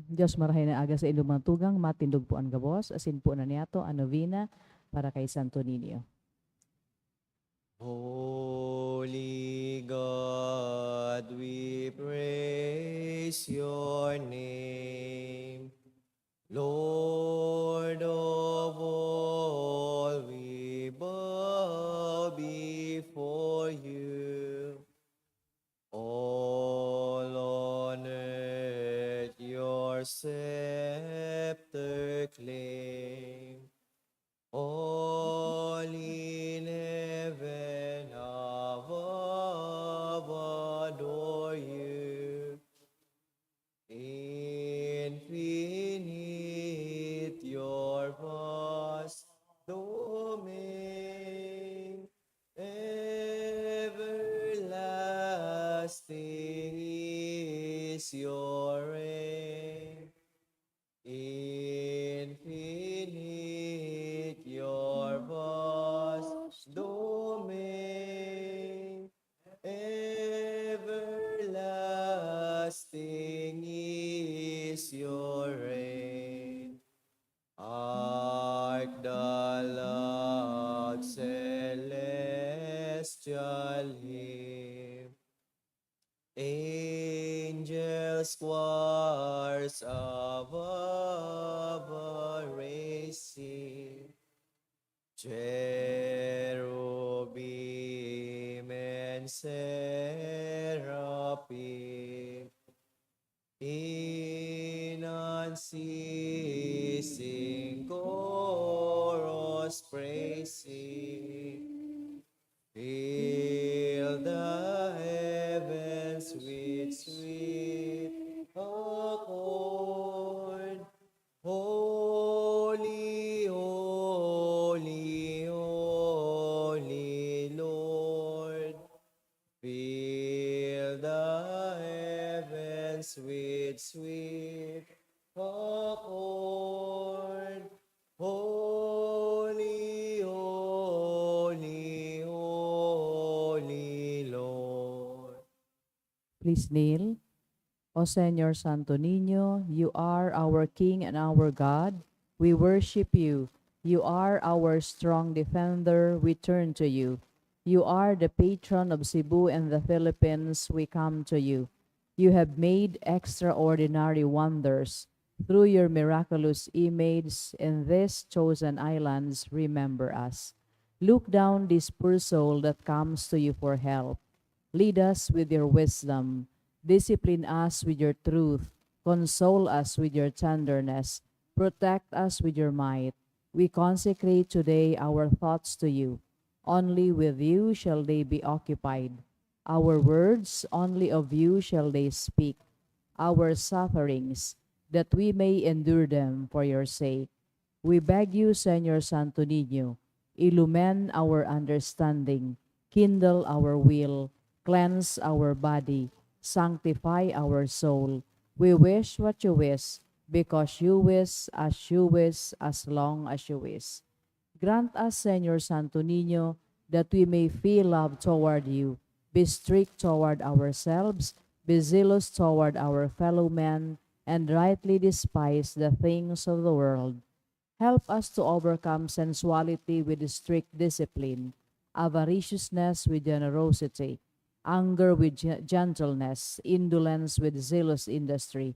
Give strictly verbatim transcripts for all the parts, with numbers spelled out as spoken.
Dios, marahay na aga sa inyo mga tugang, matindog po an gabos, asin po na niyato an novena para kay Santo Niño. Holy God, we praise your name. Lord of all, we bow before you. All on earth your scepter claim. All in heaven above adore you. Infinite your vast domain, everlasting is your reign. Infinite your vast domain, everlasting is your reign. Hark the loud celestial hymn, angels' choirs above are raising, cherubim and seraphim, in unceasing chorus praising, fill the heavens with sweet accord. Holy, holy, holy Lord, fill the heavens with sweet accord. Holy, holy, holy Lord. Please kneel. O Señor Santo Niño, you are our King and our God. We worship you. You are our strong defender. We turn to you. You are the patron of Cebu and the Philippines. We come to you. You have made extraordinary wonders. Through your miraculous image in these chosen islands, remember us. Look down this poor soul that comes to you for help. Lead us with your wisdom. Discipline us with your truth. Console us with your tenderness. Protect us with your might. We consecrate today our thoughts to you. Only with you shall they be occupied. Our words, only of you shall they speak. Our sufferings, that we may endure them for your sake. We beg you, Señor Santo Niño, illumine our understanding, kindle our will, cleanse our body, sanctify our soul. We wish what you wish, because you wish, as you wish, as long as you wish. Grant us, Señor Santo Niño, that we may feel love toward you, be strict toward ourselves, be zealous toward our fellow men, and rightly despise the things of the world. Help us to overcome sensuality with strict discipline, avariciousness with generosity, anger with ge-, gentleness, indolence with zealous industry.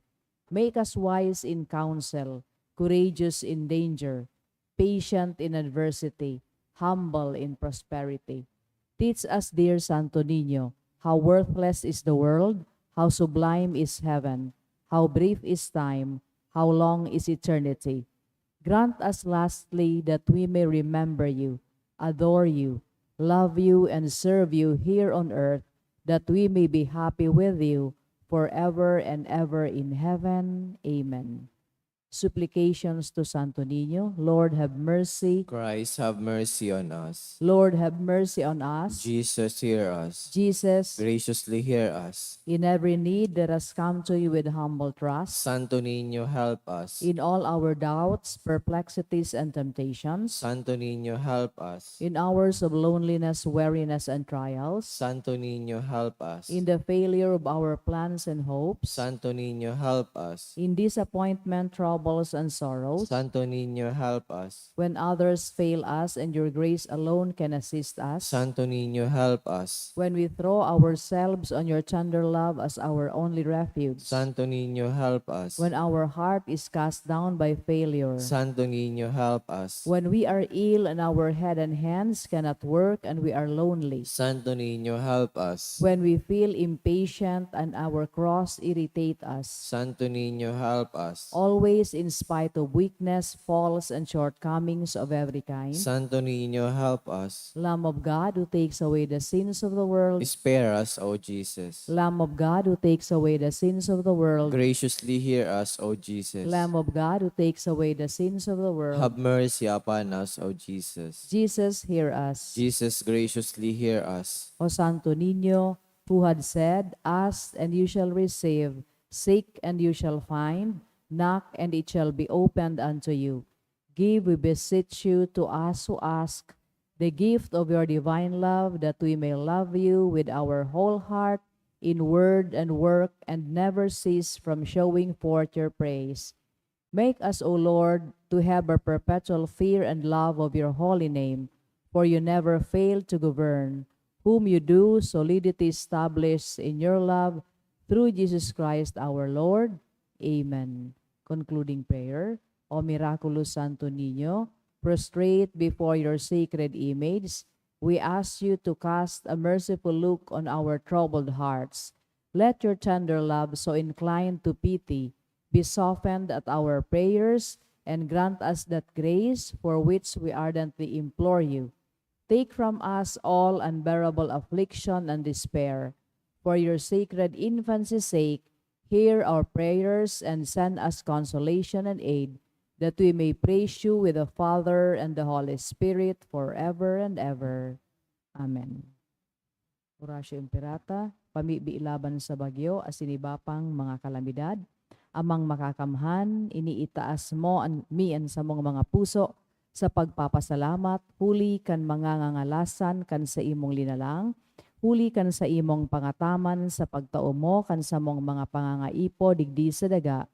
Make us wise in counsel, courageous in danger, patient in adversity, humble in prosperity. Teach us, dear Santo Niño, how worthless is the world, how sublime is heaven, how brief is time, how long is eternity. Grant us lastly that we may remember you, adore you, love you, and serve you here on earth, that we may be happy with you forever and ever in heaven. Amen. Supplications to Santo Niño. Lord, have mercy. Christ, have mercy on us. Lord, have mercy on us. Jesus, hear us. Jesus, Graciously hear us. In every need, let us come to you with humble trust. Santo Niño, help us. In all our doubts, perplexities, and temptations. Santo Niño, help us. In hours of loneliness, weariness, and trials. Santo Niño, help us. In the failure of our plans and hopes. Santo Niño, help us. In disappointment, troubles, and sorrows. Santo Niño, help us. When others fail us and your grace alone can assist us. Santo Niño, help us. When we throw ourselves on your tender love as our only refuge. Santo Niño, help us. When our heart is cast down by failure. Santo Niño, help us. When we are ill and our head and hands cannot work and we are lonely. Santo Niño, help us. When we feel impatient and our cross irritate us. Santo Niño, help us. Always in spite of weakness, faults, and shortcomings of every kind. Santo Niño, help us. Lamb of God who takes away the sins of the world. Spare us, O Jesus. Lamb of God who takes away the sins of the world. Graciously hear us, O Jesus. Lamb of God who takes away the sins of the world. Have mercy upon us, O Jesus. Jesus, hear us. Jesus, graciously hear us. O Santo Niño, who had said, "Ask and you shall receive, seek and you shall find, knock and it shall be opened unto you." Give, we beseech you, to us who ask, the gift of your divine love, that we may love you with our whole heart, in word and work, and never cease from showing forth your praise. Make us, O Lord, to have a perpetual fear and love of your holy name, for you never fail to govern, whom you do solidity establish in your love, through Jesus Christ our Lord. Amen. Concluding prayer. O Miraculous Santo Niño, prostrate before your sacred image, we ask you to cast a merciful look on our troubled hearts. Let your tender love, so inclined to pity, be softened at our prayers, and grant us that grace for which we ardently implore you. Take from us all unbearable affliction and despair. For your sacred infancy's sake, hear our prayers and send us consolation and aid, that we may praise you with the Father and the Holy Spirit forever and ever. Amen. Oratio Imperata, pamibi laban sa bagyo asin iba pang mga kalamidad. Amang Makakamhan, iniitaas mo an, mi an samong mga puso sa pagpapasalamat huli kan mga ngangalasan kan saimong linalang, huli kan saimong pangataman sa pagtao mo kan samong mga pangangaipo digdi sa daga,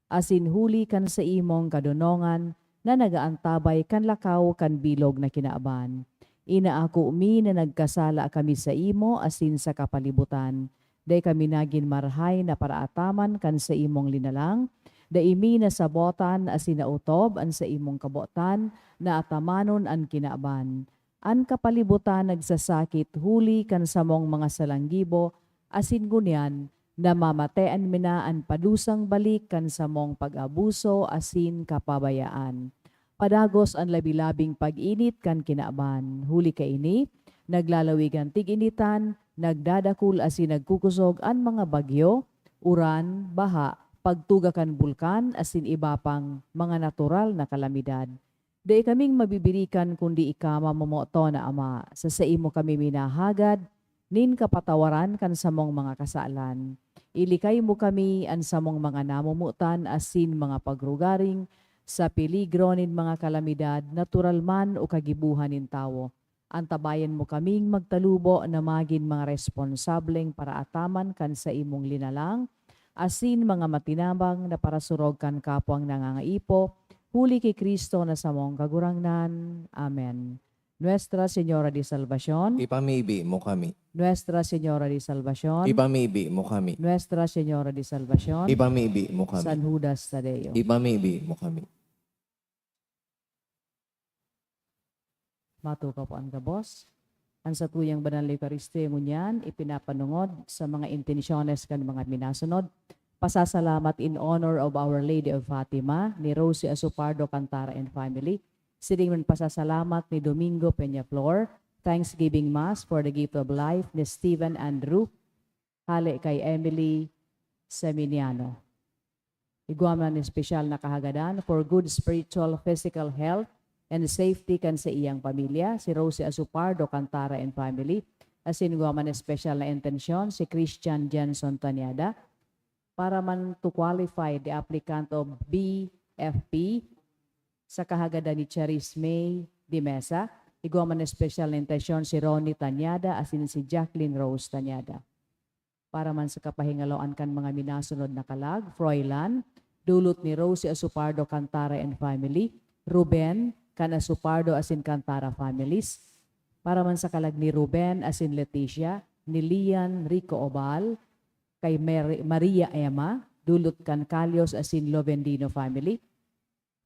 asin huli kan saimong kadonongan na nagaantabay kan lakaw kan bilog na kinaban. Inaako mi na nagkasala kami saimo asin sa kapalibutan. Dai kami nagin marahay na paraataman kan saimong linalang. Dai mi nasabotan asin naotob an saimong kabotan na atamanon an kinaban. An kapalibutan nagsasakit huli kan samong mga salanggibo, asin ngunyan namamatean mi na an padusang balik kan samong pag-abuso asin kapabayaan. Padagos an labi-labing pag-init kan kinaban. Huli kaini, naglalawig an tig-initan, nagdadakul asin nagkukusog an mga bagyo, uran, baha, pagtuga kan bulkan asin iba pang mga natural na kalamidad. Dai kaming mabibirikan kundi ika mamomoton na Ama. Sa saimo kami minahagad nin kapatawaran kan samong mga kasalan. Ilikay mo kami an samong mga namomotan asin mga pagrugaring sa peligro nin mga kalamidad, natural man o kagibohan nin tawo. Antabayan mo kaming magtalubo na magin mga responsableng paraataman kan saimong linalang, asin mga matinabang na parasurog kan kapwang nangangaipo, huli ki Cristo na samong Kagurangnan. Amen. Nuestra Señora de Salvacion. Ipamibi mo kami. Nuestra Señora de Salvacion. Ipamibi mo kami. Nuestra Señora de Salvacion. Ipamibi mo kami. San Judas Tadeo. Ipamibi mo kami. Matukaw po an gabos. An satuyang banal na Eukaristia ngunyan ipinapanongod sa mga intensyones kan mga minasunod. Pasasalamat in honor of Our Lady of Fatima, ni Rosie Azupardo Cantara and family. Siring man pasasalamat ni Domingo Peñaflor, Thanksgiving Mass for the gift of life ni Steven Andrew, hale kay Emily Seminiano. Igwa man espesyal na kahagadan for good spiritual, physical health, and safety kan sa iyang pamilya, si Rosie Azupardo Cantara and family, asin igwa man espesyal na intensyon si Christian Jenson Tanyada, para man to qualify the applicant of B F P sa kahagadan ni Charis May de Mesa, igwa man espesyal na intensyon si Ronnie Tanyada asin si Jacqueline Rose Tanyada. Para man sa kapahingaloan kan mga minasunod na kalag, Froilan, dulot ni Rosie Azupardo Cantara and family, Ruben, kan Azupardo asin Cantara families. Para man sa kalag ni Ruben asin Leticia, ni Lian Rico Obal, kay Mer-, Maria Emma, dulot kan Calios asin Lovendino family.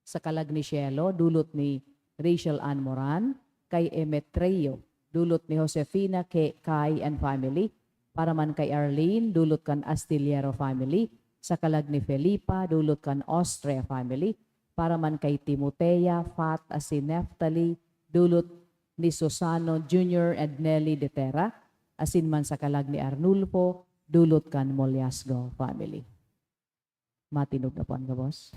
Sa kalag ni Shelo, dulot ni Rachel Ann Moran, kay Emetrio, dulot ni Josefina K. Kai and family, para man kay Arlene, dulot kan Astillero family, sa kalag ni Felipa, dulot kan Austria family, para man kay Timotea, Fat, asin Neftali, dulot ni Susano Junior and Nelly Detera, asin man sa kalag ni Arnulfo, dulot kan Moliasgo family. Matinog na po an gabos.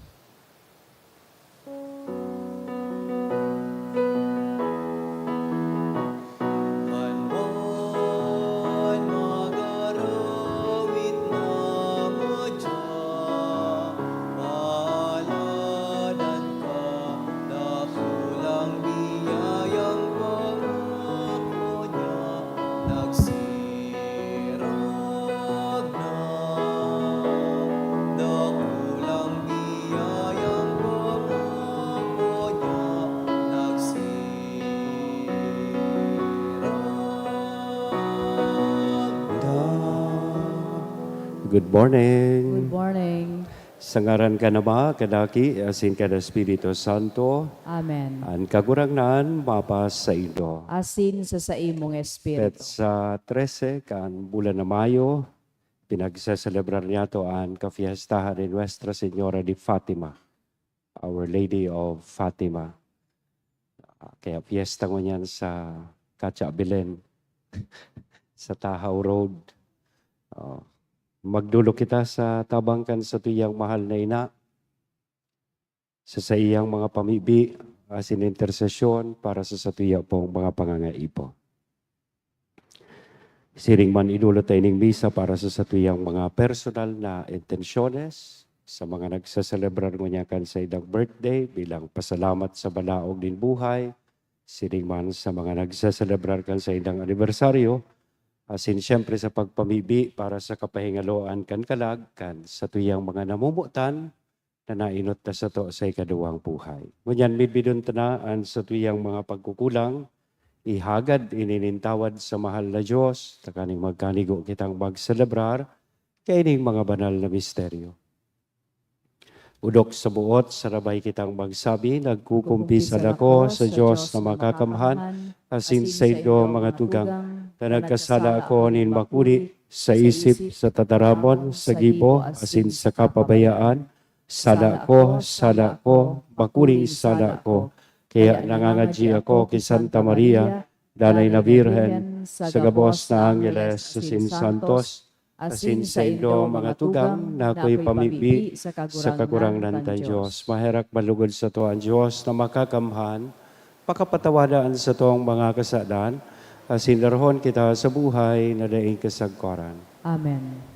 Good morning. Good morning. Sa ngaran kan Ama, kan Aki, asin kan Espiritu Santo. Amen. An Kagurangnan mapasaindo. Asin sa saimong espiritu. Petsa trese kan bulan na Mayo, pinagseselebrar niyato an kafiestahan ni Nuestra Señora de Fatima, Our Lady of Fatima. Ah, kaya fiesta ngunyan sa Katya Belen, sa Tahaw Road. Oh, magdolok kita sa tabang kan satuyang mahal na ina, sa saiyang mga pamibi, asin intersesyon para sa satuya pong mga pangangaipo. Siring man, idolot ta ining misa para sa satuyang mga personal na intensyones, sa mga nagseselebrar ngunyan kan saindang birthday bilang pasalamat sa balaog nin buhay, siring man sa mga nagseselebrar kan saindang anibersaryo, asin siyempre sa pagpamibi para sa kapahingaloan kan kalag kan satuyang mga namomotan na naenot na sato sa ikaduwang buhay. Ngunyan, midbidon ta na an satuyang mga pagkukulang, ihagad ini nin tawad sa mahal na Dios, tanganing magkanigo kitang magselebrar kaining mga banal na misteryo. Odok sa boot, sarabay kitang magsabi, "Nagkukumpisal ako sa Dios na Makakamhan, asin saindo, mga tugang, na nagkasala ako nin makuri sa isip, sa tataramon, sa gibo, asin sa kapabayaan. Sala ko, sala ko, makuring sala ko." Kaya nangangadyi ako ki Santa Maria, Danay na Birhen, sa gabos na angeles asin santos, asin saindo, mga tugang, na ako'y pamibi sa Kagurangnan ta Dios. Maherak malugod sato an Dios na Makakamhan, pakapatawada an satong mga kasadan, asin darahon kita sa buhay na daing kasagkoran. Amen.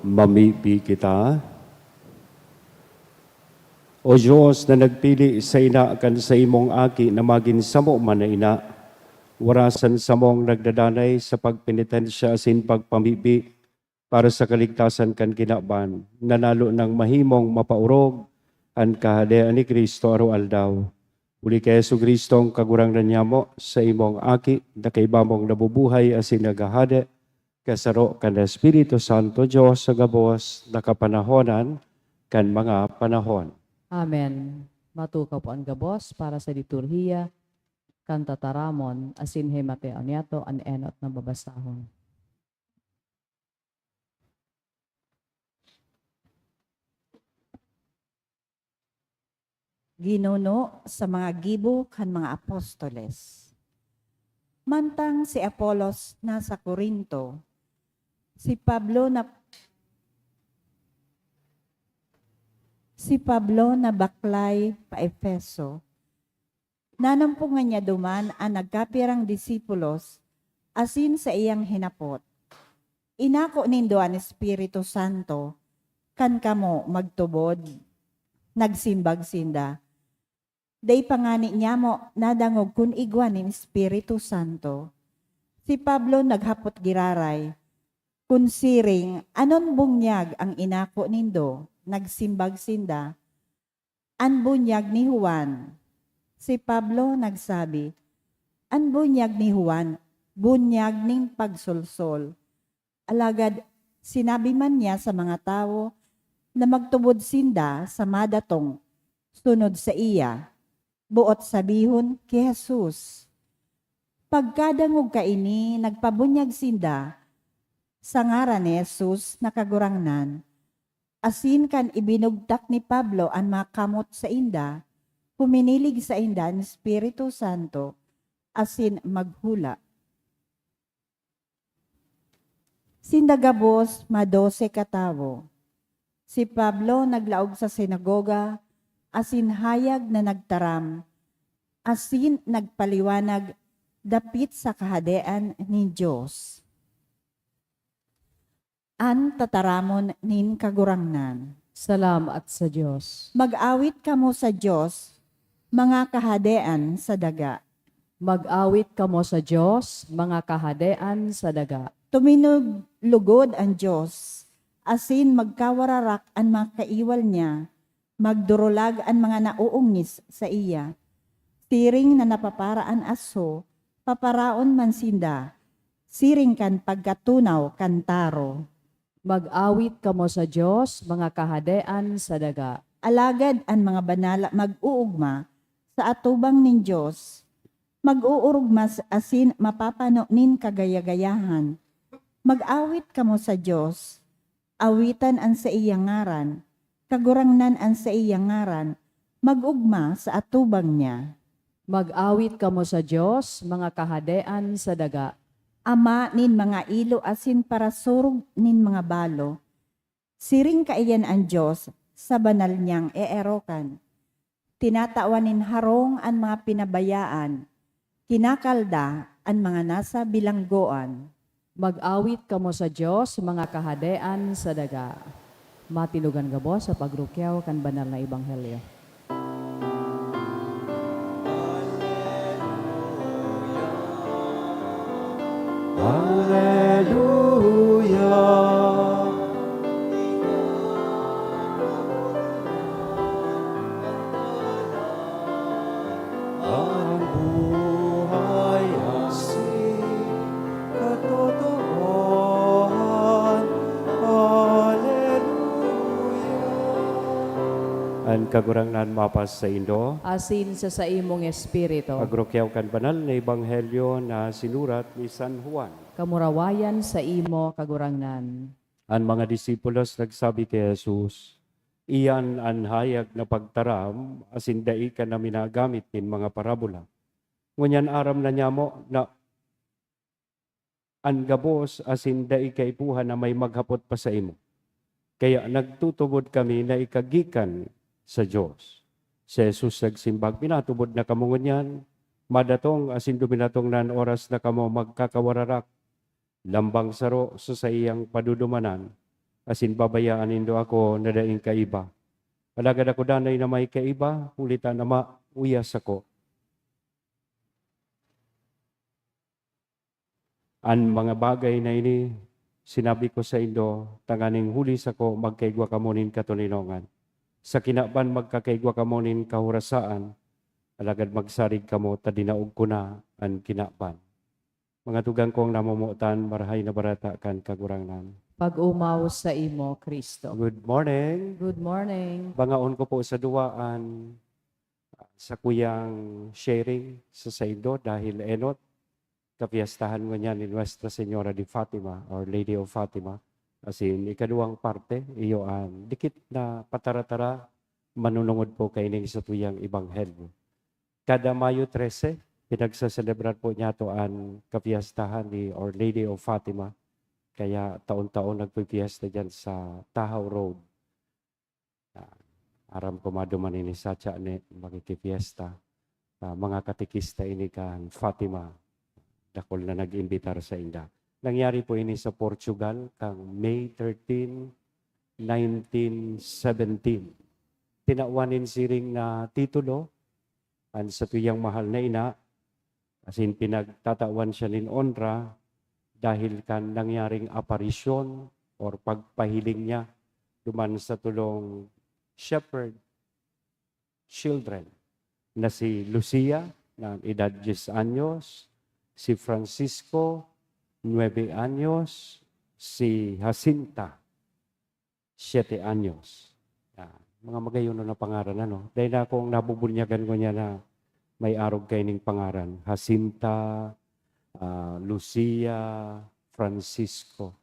Mamibi kita. O Dios na nagpili sa ina kan saimong Aki na magin samo man na ina, warasan samong nagdadanay sa pagpenitensya asin pagpamibi para sa kaligtasan kan kinaban, na lalo nang mahimong mapaorog an Kahadean ni Cristo aroaldaw. Huli ki Jesu-Cristo, an Kagurangnan nyamo, sa imong Aki, na kaiba mong nabubuhay asin naghahade, kasaro kan Espiritu Santo, Dios sa gabos na kapanahonan kan mga panahon. Amen. Matukaw po an gabos para sa liturhiya kan tataramon, asin himateo niyato an enot na babasahon. Ginuno sa mga gibo kan mga apostoles. Mantang si Apolos nasa Corinto, si Pablo na, si Pablo na baklay pa Efeso. Nanampongan niya duman an nagkapirang disipulos asin saiyang hinapot, "Inako nindo an Espiritu Santo kan kamo magtubod?" Nagsimbag sinda, "Dai pa ngani nyamo nadangog kun igwa nin Espiritu Santo." Si Pablo naghapot giraray kun siring, "Anon bunyag an inako nindo?" Nagsimbag sinda, "An bunyag ni Juan." Si Pablo nagsabi, "An bunyag ni Juan, bunyag nin pagsolsol." Alagad sinabi man niya sa mga tawo na magtubod sinda sa madatong sunod saiya, boot sabihon, ki Jesus. Pagkadangog kaini, nagpabunyag sinda sa ngaran ni Jesus na Kagurangnan, asin kan ibinugtak ni Pablo an mga kamot sainda, huminilig sainda an Espiritu Santo asin maghula. Sinda gabos, madose ka tawo. Si Pablo naglaog sa sinagoga asin hayag na nagtaram asin nagpaliwanag dapit sa Kahadean nin Dios. An tataramon nin Kagurangnan. Salamat sa Dios. Mag-awit kamo sa Dios, mga kahadean sa daga. Mag-awit kamo sa Dios, mga kahadean sa daga. Tuminog lugod an Dios, asin magkawararak an mga kaiwal niya. Magdurulag an mga naoongis saiya. Siring na napapara an aso, paparaon man sinda, siring kan pagkatunaw kan taro. Mag-awit kamo sa Dios, mga kahadean sa daga. Alagad an mga banal mag-oogma sa atubang nin Dios, mag-oorogma s-, asin mapapano nin kagaya-gayahan. Mag-awit kamo sa Dios, awitan an saiyang ngaran, Kagurangnan an saiyang ngaran, mag-ogma sa atubang niya. Mag-awit kamo sa Dios, mga kahadean sa daga. Ama nin mga ilo asin parasurog nin mga balo, siring kaiyan an Dios sa banal niyang eerokan. Tinatawan nin harong an mga pinabayaan, kinakalda an mga nasa bilanggoan. Mag-awit kamo sa Dios, mga kahadean sa daga. Matinugan gabos sa pagrukyaw kan banal na ebanghelyo. Alleluia. An buhay asin katotoohan. Alleluia. An Kagurangnan mapas saindo. Asin sa saimong espiritu. Pagrukyaw kan banal na ebanghelyo na sinurat ni San Juan. Kamurawayan saimo, Kagurangnan. An mga disipulos nagsabi ki Jesus, "Iyan an hayag na pagtaram, asin dai ka na minagamit nin mga parabola. Ngunyan aram na nyamo na an gabos asin dai kaipuhan na may maghapot pa saimo. Kaya nagtutubod kami na ika gikan sa Dios." Si Jesus nagsimbag, "Minatubod na kamo ngunyan. Madatong asin duminatong na an oras na kamo magkakawararak lambang saro sa saiyang padudumanan, asin babayaan nindo ako na daing kaiba. Alagad ako danay na may kaiba, huli ta an Ama uya sako. An mga bagay na ini sinabi ko saindo, tanganing huli sako magkaigwa kamo nin katoninongan. Sa kinaban magkakaigwa kamo nin kahorasaan, alagad magsarig kamo ta dinaog ko na an kinaban. Mga tugang kong namomotan, Marahay na Bareta kan Kagurangnan. Pag-omaw sa imo, Kristo. Good morning. Good morning. Bangaon ko po sa duwaan sa kuyang sharing sa saindo dahil enot, kapiyastahan ngunyan ni Nuestra Señora de Fatima or Lady of Fatima. As in, ikaduwang parte, iyo an dikit na patara-tara, manunungod po kaining satuyang ebanghelyo. Kada Mayo trese, pinagsaselebrar po niyato an kapiyastahan ni Our Lady of Fatima. Kaya taon-taon nagpipiesta dyan sa Tahaw Road. Ah, aram ko maduman ini sa tiyan ni makikipiesta. Ah, mga katekista ini kan Fatima. Dakul na nag-imbitar sa inda. Nangyari po ini sa Portugal kang May thirteen, nineteen seventeen. Tinawan nin siring na titulo an satuyang mahal na ina, as in, pinagtatawan siya nin onra dahil kan nangyaring aparisyon or pagpahiling niya duman sa tulong shepherd children na si Lucia na edad diyes anyos, si Francisco, nuebe anyos, si Jacinta, siyete anyos. Ah, mga magayon na pangaran, ano? Dahil na akong nabubunyagan ko niya na may arog kaining pangaran. Jacinta, ah, Lucia, Francisco.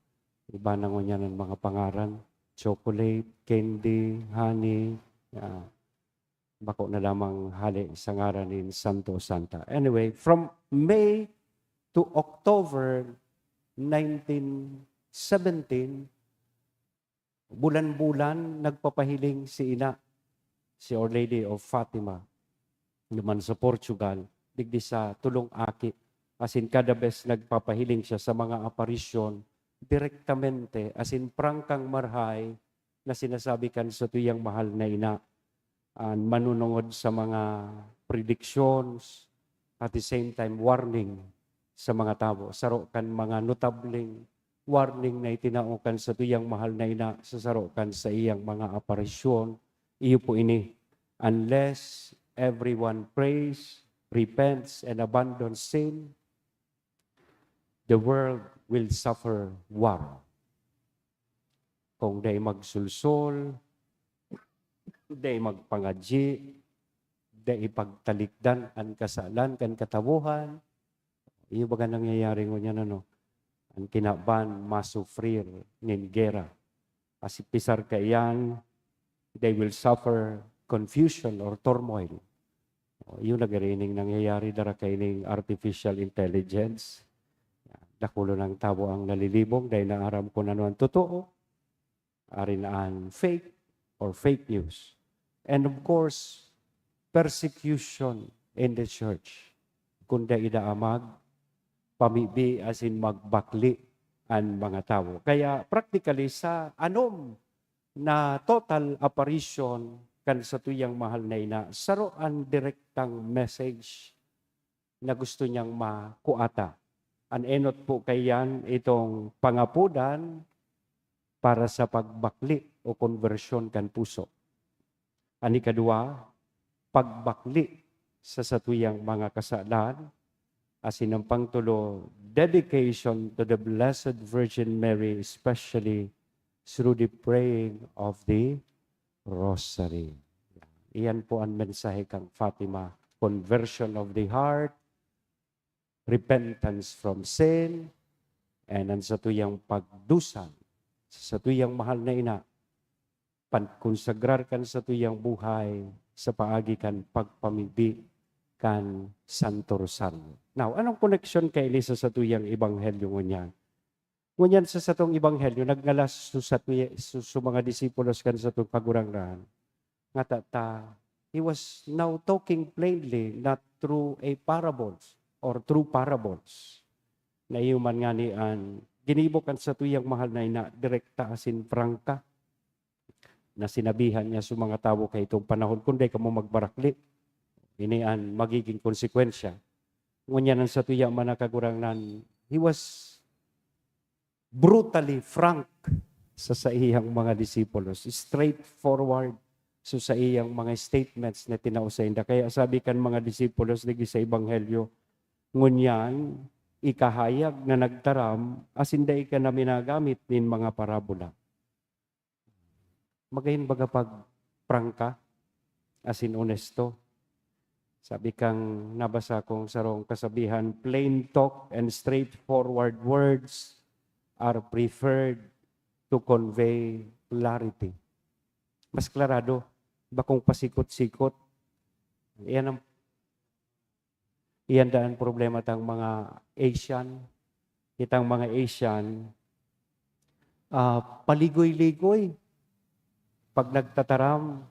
Iba na ngunyan ang mga pangaran. Chocolate, candy, honey. Ah, bako na lamang hali sa ngaran nin santo o santa. Anyway, from May to October nineteen seventeen, bulan-bulan nagpapahiling si ina, si Our Lady of Fatima, naman sa Portugal, digdi sa tulong aki. As in, kada bes nagpapahiling siya sa mga aparisyon, direktamente, as in, prangkang marahay na sinasabi kan satuyang mahal na ina, an manunungod sa mga predictions, at the same time, warning sa mga tawo. Saro kan mga notableng warning na itinao kan satuyang mahal na ina sa saro kan saiyang mga aparisyon, iyo po ini, "Unless everyone prays, repents, and abandons sin, the world will suffer war." Kung dai magsulsol, dai magpangadyi, dai pagtalikdan an kasalan kan katawohan, iyo baga nangyayari ngunyan, ano, an kinaban masufrir nin gera. As in, pisar kaiyan, they will suffer confusion or turmoil. O, iyo na garo ining nangyayari dara kaining artificial intelligence. Dakulon na tawo ang nalilibong, dai na aram kun ano an totoo. Ari na an fake or fake news. And of course, persecution in the church. Kun dai ida amag, pamibi asin magbakli an mga tawo. Kaya practically, sa anom na total apparition kan satuyang mahal na ina, saro an direktang message na gusto niyang makua ta. An enot po kaiyan itong pangapodan para sa pagbakli o konbersyon kan puso. An ikaduwa, pagbakli sa satuyang mga kasalan. Asin an pangtolo, dedication to the Blessed Virgin Mary, especially through the praying of the Rosary. Iyan po an mensahe kan Fatima, conversion of the heart, repentance from sin, and an satuyang pagdusa sa satuyang mahal na ina, pagkonsagrar kan satuyang buhay sa paagi kan pagpamibi kan Santo Rosario. Now, anong koneksyon kaini sa satuyang ebanghelyo ngunyan? Ngunyan sa satong ebanghelyo, nagngalas su, satuya, su, su mga disipulos kan satong Kagurangnan. Ngata ta, he was now talking plainly, not through a parables or through parables. Na iyo man ngani an Ginibo kan satuyang mahal na ina, direkta asin prangka na sinabihan niya sa mga tawo kaitong panahon, "Kun dai kamo magbarakli, ini an magiging konsekwensya." Ngunyan an satuya man na Kagurangnan, he was brutally frank sa saiyang mga disipulos, straightforward sa saiyang mga statements na tinao sainda. Kaya sabi kan mga disipulos digdi sa Ebanghelyo, "Ngunyan, ikahayag na nagtaram, asin dai ka na minagamit nin mga parabola." Magayon baga pag prangka, asin onesto. Sabi kang nabasa kong sarong kasabihan, "Plain talk and straightforward words are preferred to convey clarity." Mas klarado, bakong pasikot-sikot. Iyan ang, iyan daan problema tang mga Asian. Kitang mga Asian, ah, paligoy-ligoy. Pag nagtataram,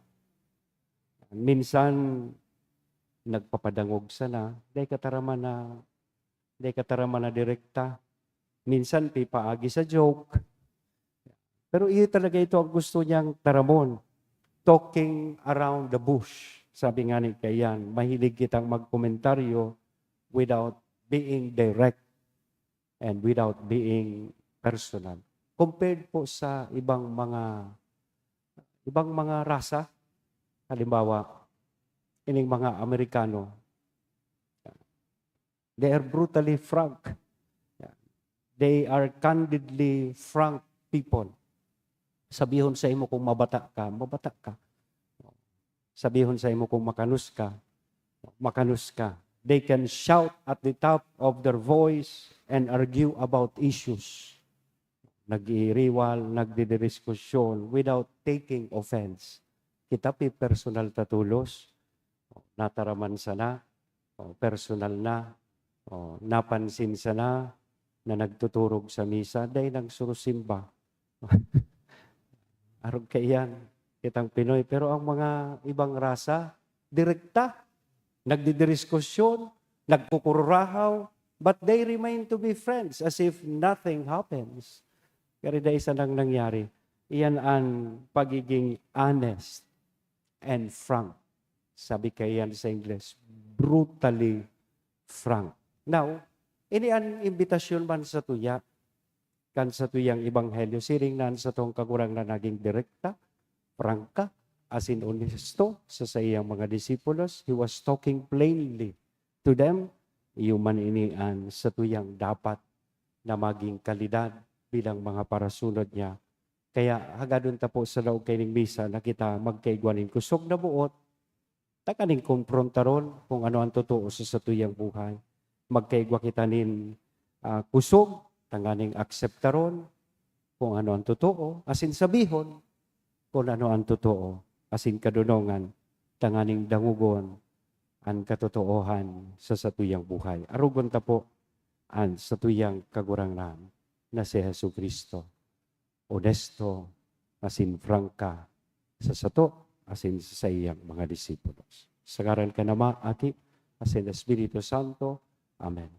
minsan nagpapadangog sana, dai kataraman na, dai kataraman na direkta. Minsan pipaagi sa joke. Pero iyo talaga ito ang gusto niyang taramon. Talking around the bush. Sabi nga ni Kayan, mahilig kitang magkomentaryo without being direct and without being personal. Compared po sa ibang mga, ibang mga rasa, halimbawa, ining mga Amerikano, they are brutally frank. They are candidly frank people. Sabihon sa imo kung mabata ka, mabata ka. Sabihon sa imo kung makanos ka, makanos ka. They can shout at the top of their voice and argue about issues. Nag-iiriwal, nagdididiskusyon without taking offense. Kita pi personal ta tolos. Nataraman sana, o personal na, o napansin sana na nagtuturog sa misa, dai nagsurusimba. Arog kaiyan, kitang Pinoy. Pero ang mga ibang rasa, direkta. Nagdidiskusyon, nagkukururahaw, but they remain to be friends as if nothing happens. Kaya dai sanang nangyari. Iyan an pagiging honest and frank. Sabi kaiyan sa Ingles, brutally frank. Now, ini an imbitasyon man satuya, kan satuyang ebanghelyo, siring na an satong Kagurangnan naging direkta, prangka, asin onesto sa saiyang mga disipulos. He was talking plainly to them. Iyo man ini an satuyang dapat na maging kalidad bilang mga parasunod niya. Kaya hagadon ta po sa laog kaining misa na kita magkaigwa nin kusog na boot, tanganing komprontaron kung ano ang totoo sa satuyang buhay. Magkaigwa kita nin, ah, kusog, tanganing akseptaron kung ano ang totoo, asin sabihon kung ano ang totoo, asin kadonongan, tanganing dangogon an katotoohan sa satuyang buhay. Arogon ta po an satuyang Kagurangnan na si Jesu-Cristo. Onesto asin prangka sa sato asin sa saiyang mga disipulos. Sa ngaran kan Ama, Aki, asin Espiritu Santo. Amen.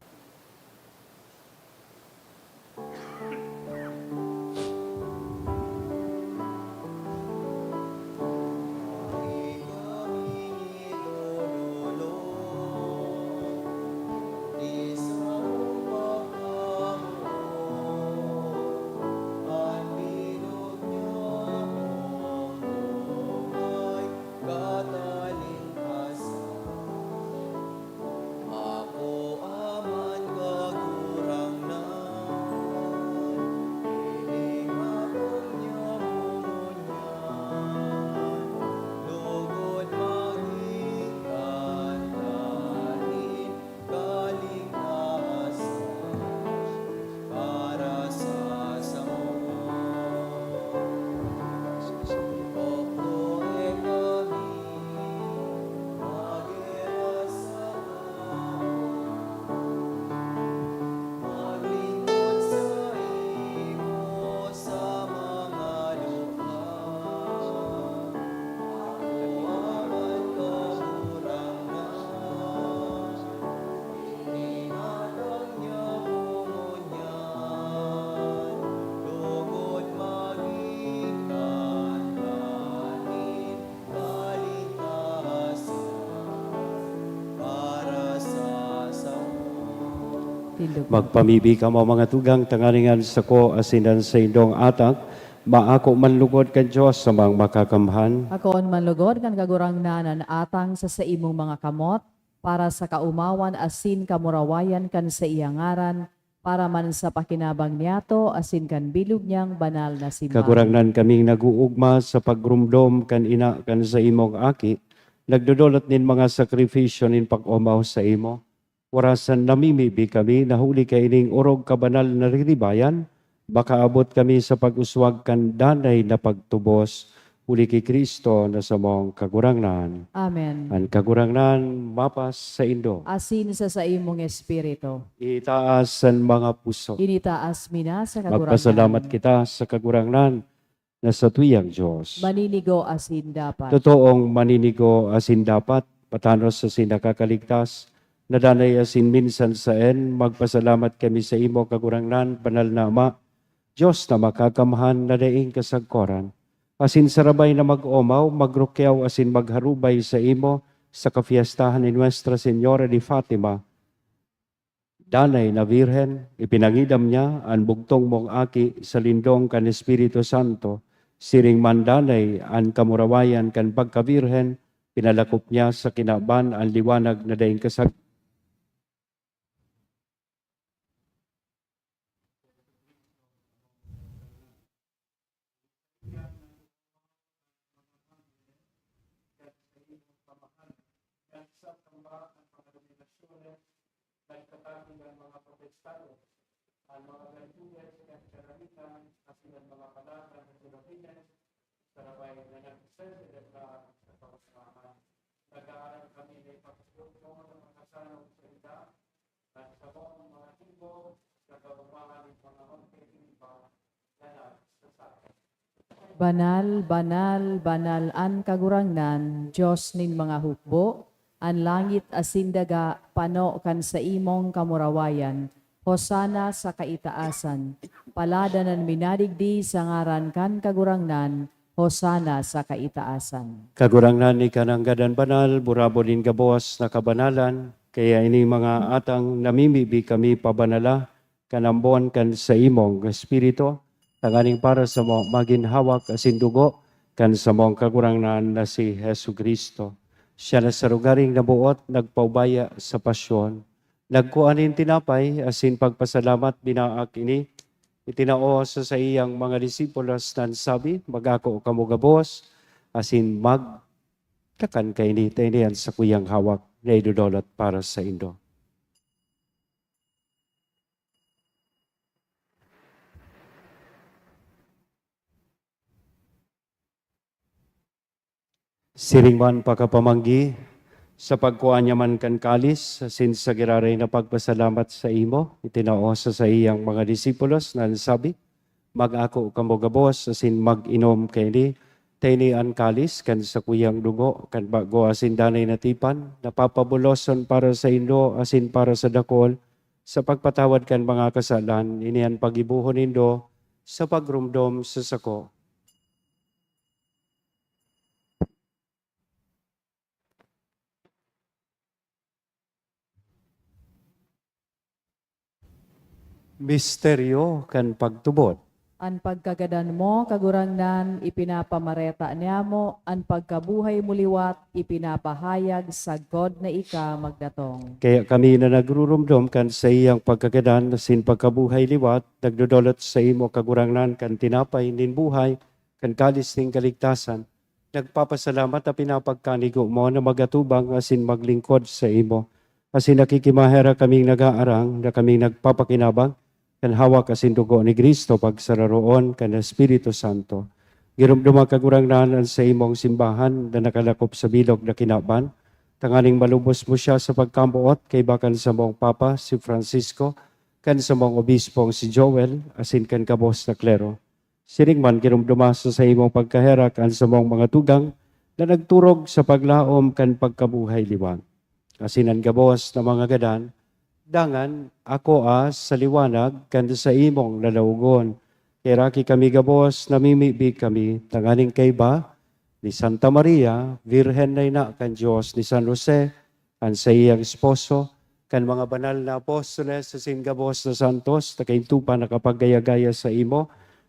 Tindog. Magpamibi kamo, mga tugang, tanganing an sako asin an saindong atang maako man lugod kan Dios na Makakamhan. Akoon man lugod kan Kagurangnan an atang sa saimong mga kamot, para sa kaomawan asin kamurawayan kan saiyang ngaran, para man sa pakinabang niyato asin kan bilog niyang banal na simbahan. Kagurangnan, kaming nag-oogma sa pagromdom kan ina kan saimong Aki, nagdodolot nin mga sakrifisyo nin pag-omaw saimo. Orasan namimibi kami na huli kaining orog ka banal na riribayan, makaabot kami sa pag-uswag kan danay na pagtubos, huli ki Cristo na samong Kagurangnan. Amen. An Kagurangnan mapas saindo. Asin sa saimong espiritu. Itaas an mga puso. Initaas mi na sa Kagurangnan. Magpasalamat kita sa Kagurangnan na satuyang Dios. Maninigo asin dapat. Totoong maninigo asin dapat, patanos asin nakakaligtas, na danay asin minsan saen, magpasalamat kami saimo, Kagurangnan, Banal na Ama, Dios na Makakamhan na daing kasagkoran. Asin sarabay na mag-omaw, magrukyaw asin magharubay saimo sa kapyestahan ni Nuestra Señora de Fatima, Danay na Birhen, ipinangidam niya an bugtong mong Aki sa lindong kan Espiritu Santo. Siring man danay an kamurawayan kan pagkabirhen, pinalakop niya sa kinaban an liwanag na daing kasag- Nagtataging an mga protestado, an mga gantules kan karamitan, asin an mga palata na sinabines, sarabay na nagseselebra sa kausmahan. Nag-aaram kami na ipagtubod mo na makasanog sa ila, at sa mga tibo, sa kaumahan ng mga magkaiba, Banal, banal, banal an Kagurangnan, Dios nin mga hukbo, an langit asin daga pano kan saimong kamurawayan. Hosana sa kaitaasan. Paladan an minadigdi sa ngaran kan Kagurangnan. Hosana sa kaitaasan. Kagurangnan, ika nanggad an banal, burabod nin gabos na kabanalan. Kaya ini mga atang namimibi kami pabanala kan ambon kan saimong Espiritu, tanganing para samo magin hawak asin dugo kan samong Kagurangnan na si Jesu-Cristo. Siya na sa lugaring naboot nagpaubaya sa pasyon. Nagkua nin tinapay asin pagpasalamat, binaak ini, itinao sa saiyang mga disipulos na nagsabi, "Mag-ako kamo gabos asin magkakan kaini, ta ini an sakuyang hawak na idodolot para saindo." Siring man pakapamanggi, sa pagkua niya man kan kalis, asin sa giraray na pagpasalamat saimo, itinao sa saiyang mga disipulos na nagsabi, "Mag-ako kamo gabos asin mag-inom kaini, ta ini an kalis kan sakuyang dugo kan bago asin danay na tipan, na papabuloson para saindo asin para sa dakul, sa pagpatawad kan mga kasalan. Ini an paggibohon nindo sa pagromdom sa sako." Misteryo kan pagtubod. An pagkagadan mo, Kagurangnan, ipinapamareta niamo, an pagkabuhay mo liwat, ipinapahayag sagkod na ika magdatong. Kaya kami na nagruromdom kan saiyang pagkagadan asin pagkabuhay liwat, nagdodolot saimo, Kagurangnan, kan tinapay nin buhay, kan kalis nin kaligtasan, nagpapasalamat ta pinapagkanigo mo na mag-atubang asin maglingkod saimo. Asin nakikimaherak kaming nag-aarang na kaming nagpapakinabang kan hawak asin dugo ni Cristo pagsararoon kan Espiritu Santo. Giromdoma, Kagurangnan, an saimong simbahan na nakalakop sa bilog na kinaban, tanganing malubos mo siya sa pagkamoot kaiba kan samong Papa, si Francisco, kan samong Obispong si Joel, asin kan gabos na klero. Siring man, giromdoma sa saimong pagkaherak an samong mga tugang na nagturog sa paglaom kan pagkabuhay liwat. Asin an gabos na mga gadan, dangan akoa sa liwanag kan saimong lalawogon. Kaya raki kami gabos, namimibi kami, tanganing kaiba ni Santa Maria, Birhen na ina kan Dios, ni San Jose, an saiyang esposo, kan mga banal na apostoles asin gabos na santos na kainto pa nakapaggaya-gaya saimo,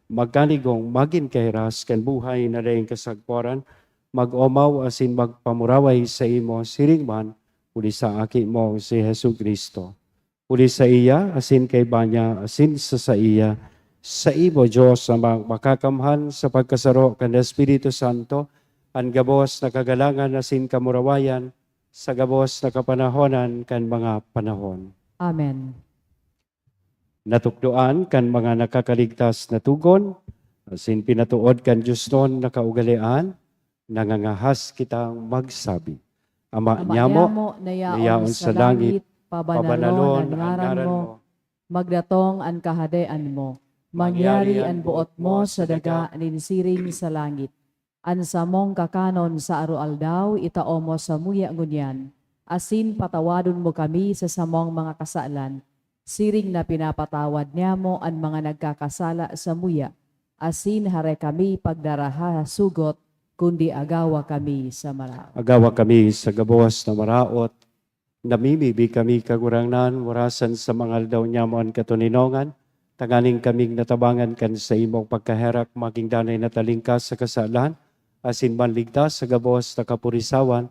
magkanigong magin kahiras kan buhay na daing kasagporan, mag-omaw asin magpamuraway saimo siring man huli sa Aki mo si Jesu-Cristo. Huli saiya, asin kaiba niya, asin sa saiya, saimo, Dios Amang Makakamhan, sa pagkasaro kan Espiritu Santo, an gabos na kagalangan asin kamurawayan, sa gabos na kapanahonan kan mga panahon. Amen. Natukdoan kan mga nakakaligtas na tugon, asin pinatood kan diosnon na kaugalean, nangangahas kitang magsabi, Ama Ama niamo, niamo na na yaon yaon sa sa langit, langit, pabanalon pabanalon an an ngaran ngaran mo, mo. Magdatong an kahadean mo, mangyari Mangyari an an boot boot mo mo sa sa daga daga. nin siring sa langit. An samong kakanon sa aroaldaw itao mo samuya ngunyan, asin patawadon mo kami sa samong mga kasalan, siring na pinapatawad niamo an mga nagkakasala samuya, asin hare kami pagdaraha sa sugot, kundi agawa kami sa maraot. Agawa kami sa gabos na maraot. Namimibi kami, Kagurangnan, warasan sa mga aldaw niamo an katoninongan, tanganing kaming natabangan kan saimong pagkaherak magin danay na talingkas sa kasalan, asin manligtas sa gabos na kapurisawan,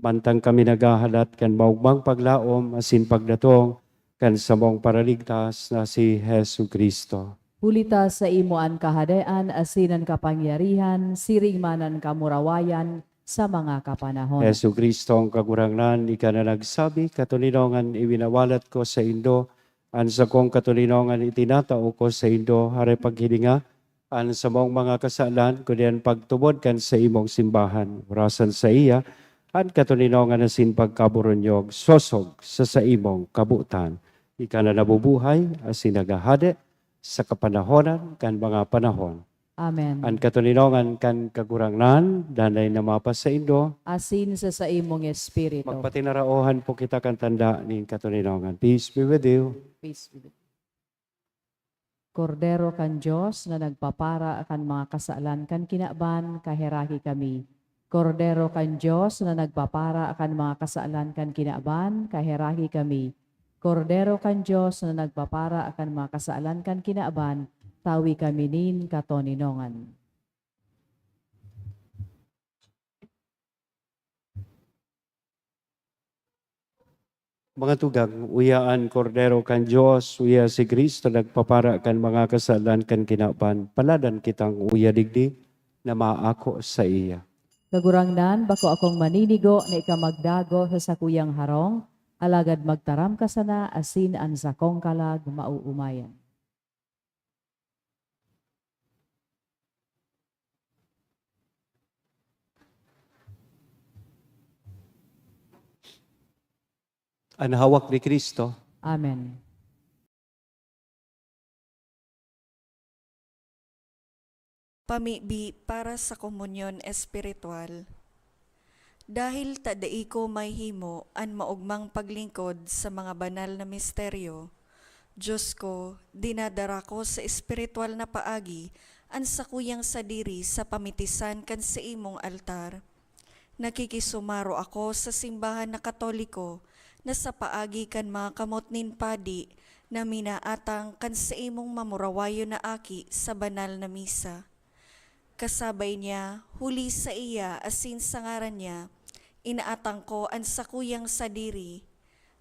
mantang kami naghahalat kan maogmang paglaom asin pagdatong kan samong Paraligtas na si Jesu-Cristo. Huli ta saimo an kahadean asin an kapangyarihan, siring man an kamurawayan sa mga kapanahon. Jesu-Cristo, ang Kagurangnan, ika na nagsabi, "Katoninongan iwinawalat ko saindo, an sakong katoninongan itinatao ko saindo." Hare paghilinga an samong mga kasalan, kundi an pagtubod kan saimong simbahan. Orasan saiya an katoninongan asin pagkaboronyog, sosog sa saimong kabotan. Ika na nabubuhay asin naghahade sa kapanahonan kan mga panahon. Amen. An katoninongan kan Kagurangnan, danay na mapasaindo. Asin sa saimong espiritu. Magpatinaraohan po kita kan tanda nin katoninongan. Peace be with you. Peace be with you. Kordero kan Dios na nagpapara kan mga kasalan kan kinaban, kaheraki kami. Kordero kan Dios na nagpapara kan mga kasalan kan kinaban, kaheraki kami. Kordero kan Dios na nagpapara kan mga kasalan kan kinaban, tawi kami nin katoninongan. Mga tugang, uya an Kordero kan Dios, uya si Cristo nagpapara kan mga kasalan kan kinaban. Paladan kitang uya digdi na maako saiya. Kagurangnan, bako akong maninigo na ika magdago sa sakuyang harong, alagad magtaram ka sana asin an sakong kalag maoomayan. An hawak ni Cristo. Amen. Pamibi para sa komunyon espiritual. Dahil ta dai ko mahihimo an maogmang paglingkod sa mga banal na misteryo, Dios ko, dinadara ko sa espiritual na paagi an sakuyang sadiri sa pamitisan kan saimong altar. Nakikisumaro ako sa simbahan na Katoliko na sa paagi kan mga kamot nin padi na minaatang kan saimong mamurawayon na aki sa banal na misa. Kasabay niya, huli saiya asin sa ngaran niya, inaatang ko an sakuyang sadiri.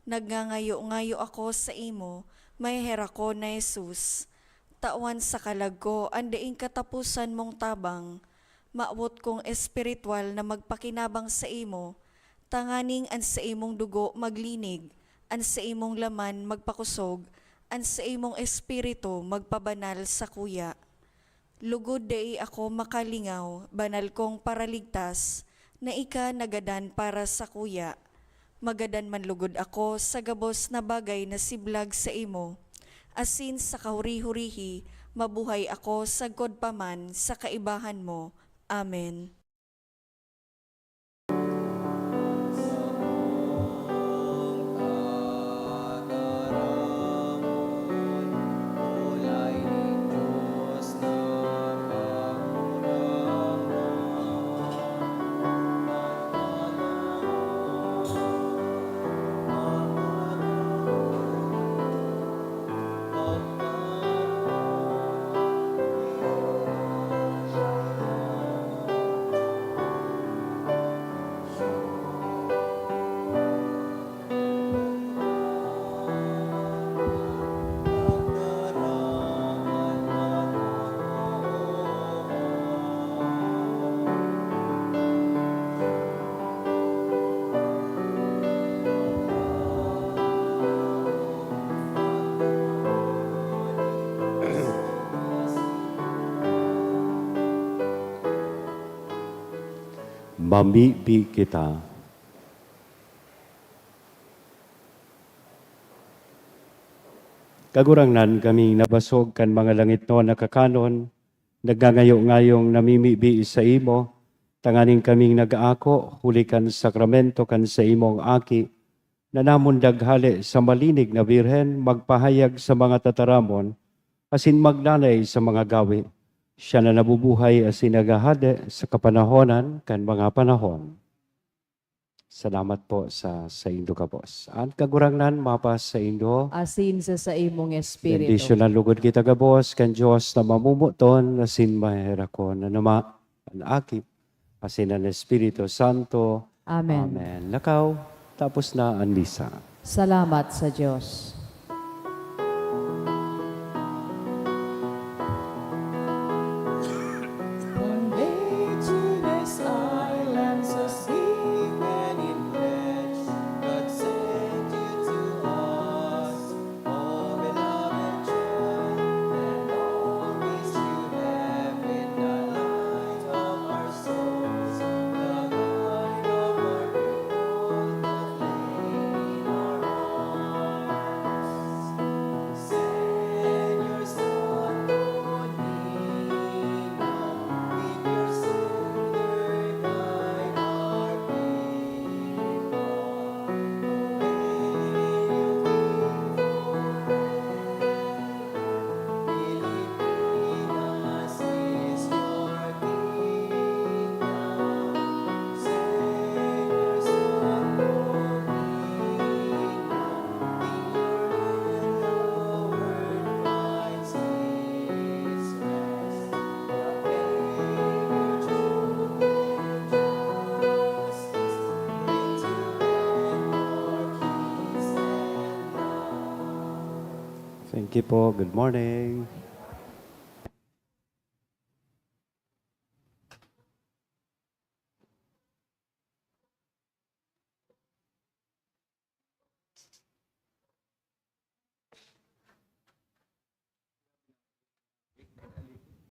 Nagngangayo-ngayo ako saimo, maheherak ko na Jesus. Tawan sa kalag ko an daing kataposan mong tabang. Mawot kong espiritual na magpakinabang saimo, tanganing an saimong dugo maglinig, an saimong laman magpakosog, an saimong espiritu magpabanal sakuya. Lugod dai ako makalingaw, banal kong Paraligtas, na ika nagadan para sakuya. Magadan man lugod ako sa gabos na bagay na siblag saimo, asin sa kahuri-hurihi mabuhay ako sagkod pa man sa kaibahan mo. Amen. Mamibi kita. Kagurangnan, kaming nabasog kan mga langitnon na kakanon, nagngangayo-ngayong namimibi saimo, tanganing kaming nag-aako huli kan sakramento kan saimong Aki, na namundag hale sa malinig na Birhen, magpahayag sa mga tataramon, asin magdanay sa mga gawe. Siya na nabubuhay asin naghahade sa kapanahonan kan mga panahon. Salamat po sa saindo gabos. An Kagurangnan mapasaindo. Asin sa saimong espiritu. Bendisyonan lugod kita gabos kan Dios na mamumuton asin maherakon, an Ama, an Aki, asin an Espiritu Santo. Amen. Amen. Lakaw, tapos na an misa. Salamat sa Dios. Conveyed to this island as given in pledge, God sent you to us, O beloved child, and all this you have in the light of our souls, the guide of our people, the flame in our hearts. Señor Santo Niño, with your silver guide our people, may you reign forever. Pilipinas is your kingdom. Señor Santo Niño, in your hand the world finds its rest. May your truth and justice bring to men your peace and love. Thank you po. Good morning.